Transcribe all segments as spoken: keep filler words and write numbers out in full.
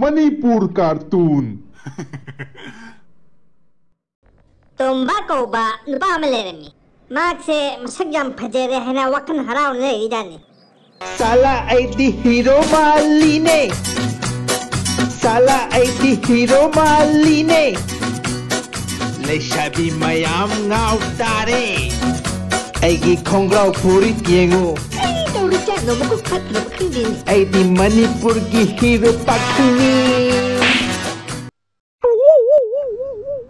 Manipur carton. ꯇꯣꯝꯕ ꯀꯧꯕ ꯅꯨꯄꯥ ꯑꯃ ꯂꯩꯔꯝꯃꯤ꯫ ꯃꯍꯥꯛꯁꯦ ꯃꯁꯛ ꯌꯥꯝ ꯐꯖꯔꯦ ꯍꯥꯏꯅ ꯋꯥꯈꯜ ꯍꯔꯥꯎꯅ ꯂꯩꯔꯤꯖꯥꯠꯅꯤ꯫ ꯁꯥꯂꯥ ꯑꯩꯗꯤ ꯍꯤꯔꯣ ꯃꯥꯜꯂꯤꯅꯦ꯫ ꯁꯥꯂꯥ ꯑꯩꯗꯤ ꯍꯤꯔꯣ ꯃꯥꯜꯂꯤꯅꯦ꯫ ꯂꯩꯁꯥꯕꯤ ꯃꯌꯥꯝ ꯉꯥꯎ ꯇꯥꯔꯦ꯫ ꯑꯩꯒꯤ ꯈꯣꯡꯒ꯭ꯔꯥꯎ ꯐꯨꯔꯤꯠ ꯌꯦꯡꯉꯨ꯫ ꯀꯔꯤ ꯇꯧꯔꯤꯖꯥꯠꯅꯣ? ꯃꯀꯣꯛ ꯐꯠꯇ꯭ꯔꯕ ꯈꯪꯗꯦꯅꯦ꯫ ꯑꯩꯗꯤ ꯃꯅꯤꯄꯨꯔꯒꯤ ꯍꯤꯔꯣ ꯄꯥꯈꯪꯅꯤ꯫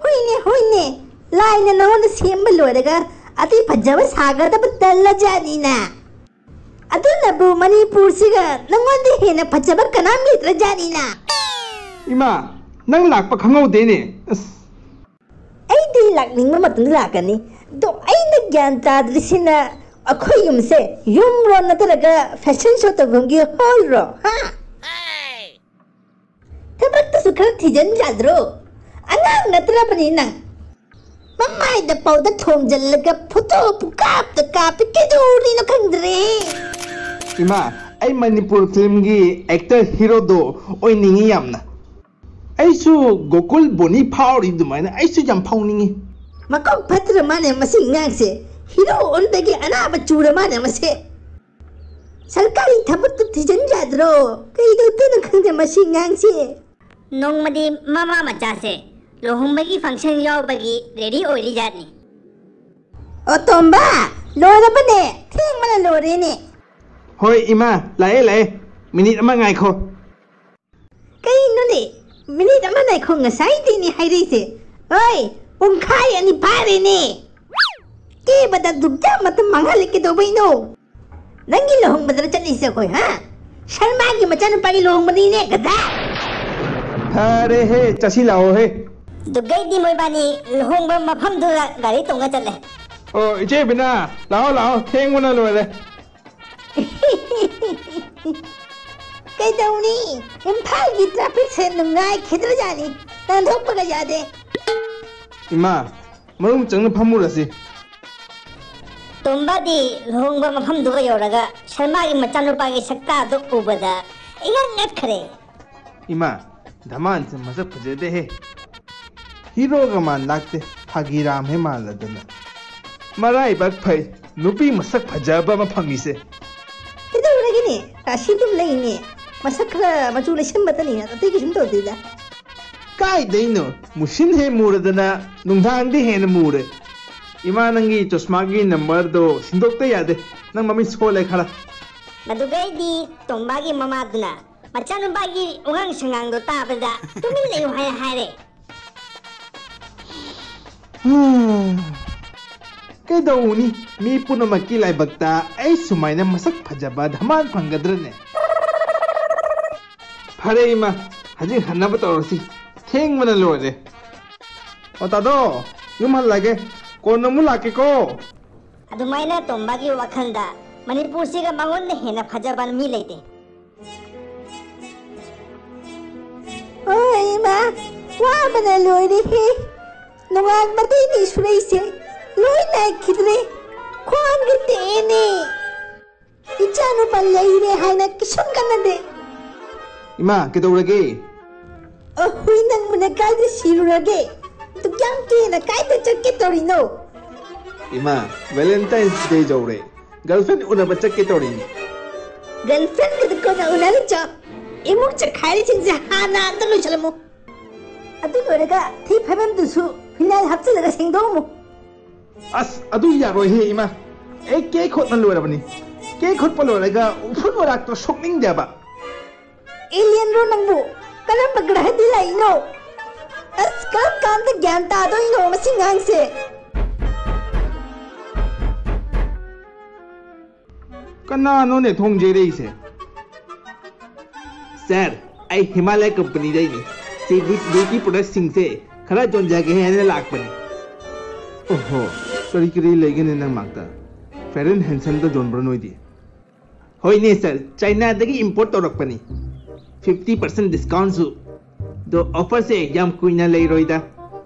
ꯍꯣꯏꯅꯦ, ꯍꯣꯏꯅꯦ, ꯂꯥꯏꯅ ꯅꯉꯣꯟꯗ ꯁꯦꯝꯕ ꯂꯣꯏꯔꯒ ꯑꯇꯩ ꯐꯖꯕ ꯁꯥꯒꯗꯕ ꯇꯜꯂꯖꯥꯠꯅꯤꯅ꯫ ꯑꯗꯨꯅꯕꯨ ꯃꯅꯤꯄꯨꯔꯁꯤꯒ ꯅꯉꯣꯟꯗ ꯍꯦꯟꯅ ꯐꯖꯕ ꯀꯅꯥꯝ ꯂꯩꯇ꯭ꯔꯖꯥꯠꯅꯤꯅ꯫ ꯏꯃꯥ, ꯅꯪ ꯂꯥꯛꯄ ꯈꯪꯍꯧꯗꯦꯅꯦ꯫ ꯑꯁ꯫ ꯑꯩꯗꯤ ꯂꯥꯛꯅꯤꯡꯕ ꯃꯇꯝꯗ ꯂꯥꯛꯀꯅꯤ꯫ ꯑꯗꯣ ꯑꯩꯅ ꯒ꯭ꯌꯥꯟ ꯇꯥꯗ꯭ꯔꯤꯁꯤꯅ, ꯑꯩꯈꯣꯏ ꯌꯨꯝꯁꯦ ꯌꯨꯝꯔꯣ ꯅꯠꯇ꯭ꯔꯒ ꯐꯦꯁꯟ ꯁꯣ ꯇꯧꯐꯝꯒꯤ ꯍꯣꯜꯔꯣ? ꯍꯥ? ꯊꯕꯛꯇꯨꯁꯨ ꯈꯔ ꯊꯤꯖꯤꯟ ꯌꯥꯗ꯭ꯔꯣ? ꯑꯉꯥꯡ ꯅꯠꯇ꯭ꯔꯕꯅꯤ ꯅꯪ꯫ ꯃꯃꯥꯏꯗ ꯄꯥꯎꯗꯔ ꯊꯣꯝꯖꯤꯜꯂꯒ ꯐꯣꯇꯣ ꯄꯨꯀꯥꯞꯇ ꯀꯥꯞꯄꯤ, ꯀꯩꯗꯧꯔꯤꯅꯣ ꯈꯪꯗ꯭ꯔꯦ꯫ ꯏꯃꯥ, ꯑꯩ ꯃꯅꯤꯄꯨꯔ ꯐꯤꯂꯝꯒꯤ ꯑꯦꯛꯇꯔ ꯍꯤꯔꯣꯗꯣ ꯑꯣꯏꯅꯤꯡꯉꯤ ꯌꯥꯝꯅ꯫ ꯑꯩꯁꯨ ꯒꯣꯀꯨꯜ ꯕꯣꯅꯤ ꯐꯥꯎꯔꯤ ꯑꯗꯨꯃꯥꯏꯅ ꯑꯩꯁꯨ ꯌꯥꯝ ꯐꯥꯎꯅꯤꯡꯉꯤ꯫ ꯃꯀꯣꯛ ꯐꯠꯇ꯭ꯔ ꯃꯥꯅꯦ ꯃꯁꯤ ꯑꯉꯥꯡꯁꯦ꯫ ꯍꯤꯔꯣ ꯑꯣꯟꯕꯒꯤ ꯑꯅꯥꯕ ꯆꯨꯔ ꯃꯥꯅꯦ ꯃꯁꯦ꯫ ꯁꯔꯀꯥꯔꯤ ꯊꯕꯛꯇꯨ ꯊꯤꯖꯤꯟ ꯌꯥꯗ꯭ꯔꯣ? ꯀꯩꯗꯧꯗꯣꯏꯅꯣ ꯈꯪꯗꯦ ꯃꯁꯤ ꯑꯉꯥꯡꯁꯦ꯫ ꯅꯣꯡꯃꯗꯤ ꯃꯃꯥ ꯃꯆꯥꯁꯦ ꯂꯨꯍꯣꯡꯕꯒꯤ ꯐꯪꯁꯟ ꯌꯥꯎꯕꯒꯤ ꯔꯦꯗꯤ ꯑꯣꯏꯔꯤꯖꯥꯠꯅꯤ꯫ ꯑꯣ ꯇꯣꯝꯕ, ꯂꯣꯏꯔꯕꯅꯦ? ꯊꯦꯡꯕꯅ ꯂꯣꯏꯔꯦꯅꯦ꯫ ꯍꯣꯏ ꯏꯃꯥ, ꯂꯥꯛꯑꯦ ꯂꯥꯛꯑꯦ꯫ ꯃꯤꯅꯤꯠ ꯑꯃ ꯉꯥꯏꯈꯣ꯫ ꯀꯩꯅꯣꯅꯦ? ꯃꯤꯅꯤꯠ ꯑꯃ ꯉꯥꯏꯈꯣ, ꯉꯁꯥꯏꯗꯩꯅꯦ ꯍꯥꯏꯔꯛꯏꯁꯦ꯫ ꯍꯣꯏ, ꯄꯨꯡꯈꯥꯏ ꯑꯅꯤ ꯐꯥꯔꯦꯅꯦ꯫ ꯀꯦꯕꯗ ꯗꯨꯞꯇ ꯃꯇꯝ ꯃꯥꯡꯍꯜꯂꯤ ꯀꯩꯗꯧꯕꯩꯅꯣ? ꯅꯪꯒꯤ ꯂꯨꯍꯣꯡꯕꯗꯔ ꯆꯠꯂꯤꯁꯦ ꯑꯩꯈꯣꯏ, ꯍꯥ? ꯁꯔꯃꯥꯒꯤ ꯃꯆꯥꯅꯨꯄꯥꯒꯤ ꯂꯨꯍꯣꯡꯕꯅꯤꯅꯦ, ꯒꯙꯥ! ꯐꯔꯦꯍꯦ, ꯆꯠꯁꯤ ꯂꯥꯛꯑꯣꯍꯦ꯫ ꯗꯨꯒꯩꯗꯤ ꯃꯣꯏꯕꯥꯅꯤ ꯂꯨꯍꯣꯡꯕ ꯃꯐꯝꯗꯨꯗ ꯒꯥꯔꯤ ꯇꯣꯡꯉ ꯆꯠꯂꯦ꯫ ꯑꯣ, ꯏꯆꯦ ꯕꯤꯅꯥ, ꯂꯥꯛꯑꯣ ꯂꯥꯛꯑꯣ, ꯊꯦꯡꯕꯅ ꯂꯣꯏꯔꯦ꯫ ꯀꯩꯗꯧꯅꯤ? ꯏꯝꯐꯥꯜꯒꯤ ꯇ꯭ꯔꯥꯐꯤꯛꯁꯦ ꯅꯨꯡꯉꯥꯏꯈꯤꯗ꯭ꯔꯖꯥꯠꯅꯤ꯫ ꯅꯥꯟꯊꯣꯛꯄꯒ ꯌꯥꯗꯦ꯫ ꯏꯃꯥ, ꯃꯅꯨꯡ ꯆꯪꯅ ꯐꯝꯃꯨꯔꯁꯤ꯫ ꯇꯣꯝꯕꯗꯤ ꯂꯨꯍꯣꯡꯕ ꯃꯐꯝꯗꯨꯒ ꯌꯧꯔꯒ ꯁꯔꯃꯥꯒꯤ ꯃꯆꯥꯅꯨꯄꯥꯒꯤ ꯁꯛꯇꯥꯗꯨ ꯎꯕꯗ ꯏꯉꯛ ꯉꯛꯈ꯭ꯔꯦ꯫ ꯏꯃꯥ, ꯙꯃꯥꯟꯁꯦ ꯃꯁꯛ ꯐꯖꯗꯦꯍꯦ꯫ ꯍꯤꯔꯣꯒ ꯃꯥꯟ ꯂꯥꯛꯇꯦ, ꯐꯥꯒꯤꯔꯥꯝ ꯍꯦ ꯃꯥꯜꯂꯗꯅ꯫ ꯃꯔꯥꯏꯕꯛ ꯐꯩ, ꯅꯨꯄꯤ ꯃꯁꯛ ꯐꯖꯕ ꯑꯃ ꯐꯪꯉꯤꯁꯦ꯫ ꯀꯩꯗꯧꯔꯒꯦꯅꯦ? ꯔꯥꯁꯤ ꯑꯗꯨꯝ ꯂꯩꯅꯦ꯫ ꯃꯁꯛ ꯈꯔ ꯃꯆꯨ ꯂꯩꯁꯟꯕꯇꯅꯤ, ꯑꯇꯩ ꯀꯩꯁꯨꯝ ꯇꯧꯗꯦꯗ꯫ ꯀꯥꯏꯗꯩꯅꯣ? ꯃꯨꯁꯤꯟ ꯍꯦ ꯃꯨꯔꯗꯅ ꯅꯨꯡꯗꯥꯡꯗꯤ ꯍꯦꯟꯅ ꯃꯨꯔꯦ꯫ ꯏꯃꯥ, ꯅꯪꯒꯤ ꯆꯣꯁꯃꯥꯒꯤ ꯅꯝꯕꯔꯗꯣ ꯁꯤꯟꯗꯣꯛꯇ ꯌꯥꯗꯦ꯫ ꯅꯪ ꯃꯃꯤꯠ ꯁꯣꯜꯂꯦ ꯈꯔ꯫ ꯃꯗꯨꯒꯩꯗꯤ ꯇꯣꯝꯕꯥꯒꯤ ꯃꯃꯥꯗꯨꯅ ꯃꯆꯥꯅꯨꯄꯥꯒꯤ ꯋꯥꯉꯥꯡ ꯁꯉꯥꯡꯗꯣ ꯇꯥꯕꯗ ꯇꯨꯃꯤꯟ ꯂꯩꯌꯨ ꯍꯥꯏ ꯍꯥꯏꯔꯦ꯫ ꯀꯩꯗꯧꯅꯤ? ꯃꯤ ꯄꯨꯝꯅꯃꯛꯀꯤ ꯂꯥꯏꯕꯛꯇ ꯑꯩ ꯁꯨꯃꯥꯏꯅ ꯃꯁꯛ ꯐꯖꯕ ꯙꯃꯥꯟ ꯐꯪꯒꯗ꯭ꯔꯅꯦ? ꯐꯔꯦ ꯏꯃꯥ, ꯍꯧꯖꯤꯛ ꯍꯟꯅꯕ ꯇꯧꯔꯁꯤ꯫ ꯊꯦꯡꯕꯅ ꯂꯣꯏꯔꯦ꯫ ꯑꯣ ꯇꯥꯗꯣ, ꯌꯨꯝ ꯍꯜꯂꯒꯦ꯫ ꯀꯣꯟꯅ ꯑꯃꯨꯛ ꯂꯥꯛꯀꯦꯀꯣ꯫ ꯑꯗꯨꯃꯥꯏꯅ ꯇꯣꯝꯕꯒꯤ ꯋꯥꯈꯜꯗ ꯃꯅꯤꯄꯨꯔꯁꯤꯒ ꯃꯉꯣꯟꯗ ꯍꯦꯟꯅ ꯐꯖꯕ ꯃꯤ ꯂꯩꯇꯦ꯫ ꯑꯣ ꯏꯃꯥ, ꯋꯥꯕꯅ ꯂꯣꯏꯔꯦꯍꯦ꯫ ꯅꯣꯡꯉꯥꯟꯕꯗꯩꯅꯦ ꯁꯨꯔꯛꯏꯁꯦ꯫ ꯂꯣꯏ ꯅꯥꯏꯈꯤꯗ꯭ꯔꯦ꯫ ꯈ꯭ꯋꯥꯡꯒ ꯇꯦꯛꯑꯦꯅꯦ꯫ ꯏꯆꯥꯅꯨꯄꯥ ꯂꯩꯔꯦ ꯍꯥꯏꯅ ꯀꯩꯁꯨꯝ ꯀꯥꯟꯅꯗꯦ꯫ ꯏꯃꯥ, ꯀꯩꯗꯧꯔꯒꯦ? ꯑꯍꯨꯏ, ꯅꯪꯕꯨꯅ ꯀꯥꯏꯗ ꯁꯤꯔꯨꯔꯒꯦ? ꯗꯨꯛ ꯌꯥꯝ ꯀꯦꯅ ꯀꯥꯏꯗ ꯆꯠꯀꯦ ꯇꯧꯔꯤꯅꯣ? ꯏꯃꯥ, Valentine's Day ꯌꯧꯔꯦ꯫ Girlfriend ꯎꯅꯕ ꯆꯠꯀꯦ ꯇꯧꯔꯤꯅꯤ꯫ Girlfriend ꯒꯗꯨ ꯀꯣꯟꯅ ꯎꯅꯔꯨꯆꯣ꯫ ꯏꯃꯨꯡ ꯆꯈꯥꯏꯔꯤꯁꯤꯡꯁꯦ ꯍꯥꯟꯅ ꯑꯝꯇ ꯂꯣꯏꯁꯤꯜꯂꯝꯃꯨ꯫ ꯑꯗꯨ ꯂꯣꯏꯔꯒ ꯊꯤ ꯐꯥꯏꯕꯝꯗꯨꯁꯨ phenyl ꯍꯥꯞꯆꯤꯜꯂꯒ ꯁꯦꯡꯗꯣꯛꯑꯝꯃꯨ꯫ ꯑꯁ, ꯑꯗꯨ ꯌꯥꯔꯣꯏꯍꯦ ꯏꯃꯥ꯫ ꯑꯩ cake ꯍꯣꯠꯅ ꯂꯣꯏꯔꯕꯅꯤ꯫ Cake ꯍꯨꯠꯄ ꯂꯣꯏꯔꯒ ꯎꯐꯨꯟ ꯃꯔꯥꯛꯇꯣ ꯁꯣꯛꯅꯤꯡꯗꯦꯕ꯫ Alien ꯔꯣ ꯅꯪꯕꯨ? ꯀꯔꯝꯕ ꯒ꯭ꯔꯍꯗꯤ ꯂꯩꯅꯣ? ꯑꯁ, ꯀꯔꯝ ꯀꯥꯟꯗ ꯒ꯭ꯌꯥꯟ ꯇꯥꯗꯣꯏꯅꯣ ꯃꯁꯤ ꯉꯥꯡꯁꯦ? ꯀꯅꯥꯅꯣꯅꯦ ꯊꯣꯡ ꯌꯩꯔꯛꯏꯁꯦ? Sir, ꯑꯩ ꯍꯤꯃꯥꯂꯌꯥ ꯀꯝꯄꯅꯤꯗꯩꯅꯤ꯫ ꯁꯤ ꯕ꯭ꯌꯨ-, beauty product ꯁꯤꯡꯁꯦ ꯈꯔ ꯌꯣꯟꯖꯒꯦ ꯍꯥꯏꯅ ꯂꯥꯛꯄꯅꯤ꯫ ꯑꯣꯍꯣ, ꯀꯔꯤ ꯀꯔꯤ ꯂꯩꯒꯦꯅꯦ ꯅꯪ ꯃꯥꯛꯇ? Fair and Handsome ꯗ ꯌꯣꯟꯕ꯭ꯔꯣ ꯅꯣꯏꯗꯤ? ꯍꯣꯏꯅꯦ sir, ꯆꯥꯏꯅꯥꯗꯒꯤ import ꯇꯧꯔꯛꯄꯅꯤ꯫ Fifty percent discount ꯁꯨ꯫ ꯑꯗꯣ offer ꯁꯦ ꯌꯥꯝ ꯀꯨꯏꯅ ꯂꯩꯔꯣꯏꯗ꯫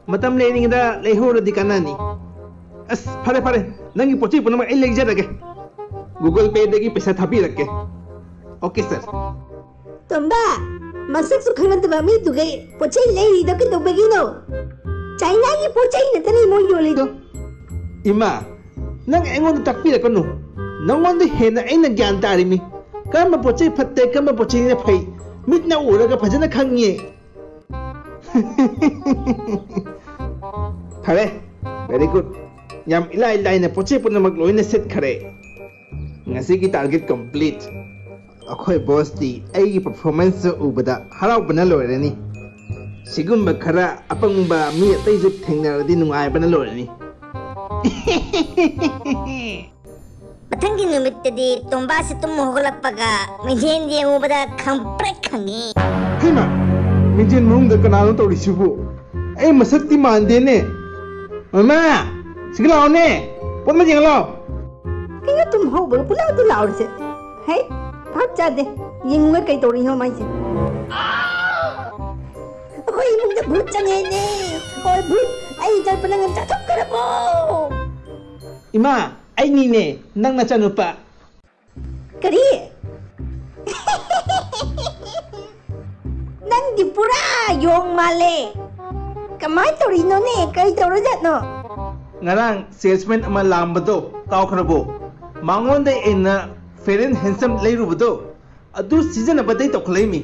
ꯃꯇꯝ ꯂꯩꯔꯤꯉꯩꯗ ꯂꯩꯍꯧꯔꯗꯤ ꯀꯥꯟꯅꯅꯤ꯫ ꯑꯁ, ꯐꯔꯦ ꯐꯔꯦ, ꯅꯪꯒꯤ ꯄꯣꯠ ꯆꯩ ꯄꯨꯝꯅꯃꯛ ꯑꯩ ꯂꯩꯖꯔꯒꯦ꯫ Google Pay ꯗꯒꯤ ꯄꯩꯁꯥ ꯊꯥꯕꯤꯔꯛꯀꯦ꯫ Okay sir꯫ ꯇꯣꯝꯕ, ꯃꯁꯛꯁꯨ ꯈꯪꯅꯗꯕ ꯃꯤꯗꯨꯒꯩ ꯄꯣꯠ ꯆꯩ ꯂꯩꯔꯤꯗꯣ ꯀꯩꯗꯧꯕꯒꯤꯅꯣ? ꯆꯥꯏꯅꯥꯒꯤ ꯄꯣꯠ ꯆꯩ ꯅꯠꯇꯅꯤ ꯃꯣꯏ ꯌꯣꯜꯂꯤꯗꯣ꯫ ꯏꯃꯥ, ꯅꯪ ꯑꯩꯉꯣꯟꯗ ꯇꯥꯛꯄꯤꯔꯛꯀꯅꯨ꯫ ꯅꯪꯉꯣꯟꯗ ꯍꯦꯟꯅ ꯑꯩꯅ ꯒ꯭ꯌꯥꯟ ꯇꯥꯔꯤꯃꯤ꯫ ꯀꯔꯝꯕ ꯄꯣꯠ ꯆꯩ ꯐꯠꯇꯦ, ꯀꯔꯝꯕ ꯄꯣꯠ ꯆꯩꯅ ꯐꯩ, ꯃꯤꯠꯅ ꯎꯔꯒ ꯐꯖꯅ ꯈꯪꯉꯦ꯫ ꯐꯔꯦ, very good꯫ ꯌꯥꯝ ꯏꯂꯥꯏ ꯂꯥꯏꯅ ꯄꯣꯠ ꯆꯩ ꯄꯨꯝꯅꯃꯛ ꯂꯣꯏꯅ ꯁꯤꯠꯈꯔꯦ꯫ ꯉꯁꯤꯒꯤ target complete꯫ ꯑꯩꯈꯣꯏ ꯕꯣꯁꯇꯤ ꯑꯩꯒꯤ performance ꯎꯕꯗ ꯍꯔꯥꯎꯕꯅ ꯂꯣꯏꯔꯅꯤ꯫ ꯁꯤꯒꯨꯝꯕ ꯈꯔ ꯑꯄꯪꯕ ꯃꯤ ꯑꯇꯩꯁꯨ ꯊꯦꯡꯅꯔꯗꯤ ꯅꯨꯡꯉꯥꯏꯕꯅ ꯂꯣꯏꯔꯅꯤ꯫ ꯃꯊꯪꯒꯤ ꯅꯨꯃꯤꯠꯇꯗꯤ ꯇꯣꯝꯕꯥꯁꯦ ꯇꯨꯝ ꯍꯧꯒꯠꯂꯛꯄꯒ ꯃꯤꯡꯁꯦꯟ ꯌꯦꯡꯉꯨꯕꯗ ꯈꯪꯄ꯭ꯔꯦꯛ ꯈꯪꯉꯤ꯫ ꯍꯩꯃꯥ! ꯃꯤꯡꯁꯦꯟ ꯃꯅꯨꯡꯗ ꯀꯅꯥꯅꯣ ꯇꯧꯔꯤꯁꯤꯕꯨ? ꯑꯩ ꯃꯁꯛꯇꯤ ꯃꯥꯟꯗꯦꯅꯦ꯫ ꯃꯃꯥ! ꯁꯤꯒ ꯂꯥꯛꯑꯣꯅꯦ꯫ ꯄꯣꯠ ꯑꯃ ꯌꯦꯡꯉ ꯂꯥꯛꯑꯣ꯫ ꯀꯩꯅꯣ ꯇꯨꯝ ꯍꯧꯕꯒ ꯄꯨꯂꯥꯎꯗ ꯂꯥꯎꯔꯤꯁꯦ? ꯍꯩ! ꯚꯥꯞ ꯆꯥꯗꯦ꯫ ꯌꯦꯡꯉꯨꯒ ꯀꯩ ꯇꯧꯔꯤꯅꯣ ꯃꯥꯏꯁꯦ? ꯑꯩꯈꯣꯏ ꯏꯃꯨꯡꯗ ꯚꯨꯠ ꯆꯪꯉꯦꯅꯦ꯫ ꯍꯣꯏ, ꯚꯨꯠ! ꯑꯩ ꯏꯆꯥꯅꯨꯄꯥ ꯅꯪ ꯆꯥꯊꯣꯛꯈ꯭ꯔꯕꯣ? ꯏꯃꯥ! ꯑꯩꯅꯤꯅꯦ, ꯅꯪ ꯅꯆꯥꯅꯨꯄꯥ꯫ ꯀꯔꯤ? ꯅꯪꯗꯤ ꯄꯨꯔꯥ ꯌꯣꯡ ꯃꯥꯜꯂꯦ꯫ ꯀꯃꯥꯏ ꯇꯧꯔꯤꯅꯣꯅꯦ? ꯀꯔꯤ ꯇꯧꯔꯖꯥꯠꯅꯣ? ꯉꯔꯥꯡ salesman ꯑꯃ ꯂꯥꯛꯑꯝꯕꯗꯣ ꯀꯥꯎꯈ꯭ꯔꯕꯣ? ꯃꯉꯣꯟꯗ ꯑꯩꯅ Fair and Handsome ꯂꯩꯔꯨꯕꯗꯣ, ꯑꯗꯨ ꯁꯤꯖꯤꯟꯅꯕꯗꯩ ꯇꯧꯈꯠꯂꯛꯏꯃꯤ꯫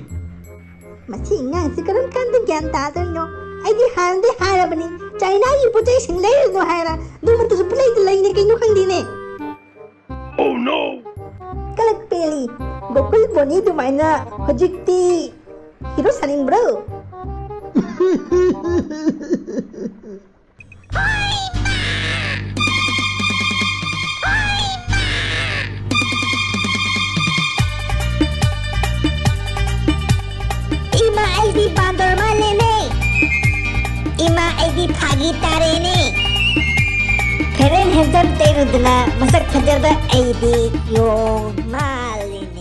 ꯃꯁꯤ ꯑꯉꯥꯡꯁꯤ ꯀꯔꯝ ꯀꯥꯟꯗ ꯒ꯭ꯌꯥꯟ ꯇꯥꯗꯣꯏꯅꯣ? ꯑꯩꯗꯤ ꯍꯥꯟꯅꯗꯩ ꯍꯥꯏꯔꯕꯅꯤ, ꯆꯥꯏꯅꯥꯒꯤ ꯄꯣꯠ ꯆꯩꯁꯤꯡ ꯂꯩꯔꯨꯅꯨ ꯍꯥꯏꯔ, ꯑꯗꯨꯃꯛꯇꯁꯨ ꯄꯨꯂꯩꯗ ꯂꯩꯅꯦ, ꯀꯩꯅꯣ ꯈꯪꯗꯦꯅꯦ꯫ Oh no! ꯀꯂꯛ ꯄꯦꯜꯂꯤ꯫ ꯒꯣꯀꯨꯜ ꯕꯣꯅꯤ ꯑꯗꯨꯃꯥꯏꯅ ꯍꯧꯖꯤꯛꯇꯤ ꯍꯤꯔꯣ ꯁꯥꯅꯤꯡꯕ꯭ꯔꯣ? ꯏꯃꯥ, ꯑꯩꯗꯤ ꯕꯥꯟꯗꯔ ꯃꯥꯜꯂꯦꯅꯦ꯫ ꯏꯃꯥ, ꯑꯩꯗꯤ ꯐꯥꯒꯤ ꯇꯥꯔꯦꯅꯦ꯫ Fair and Handsome ꯇꯩꯔꯨꯗꯅ ꯃꯁꯛ ꯐꯖꯕ ꯑꯩꯗꯤ ꯌꯣꯡ ꯃꯥꯜꯂꯦꯅꯦ꯫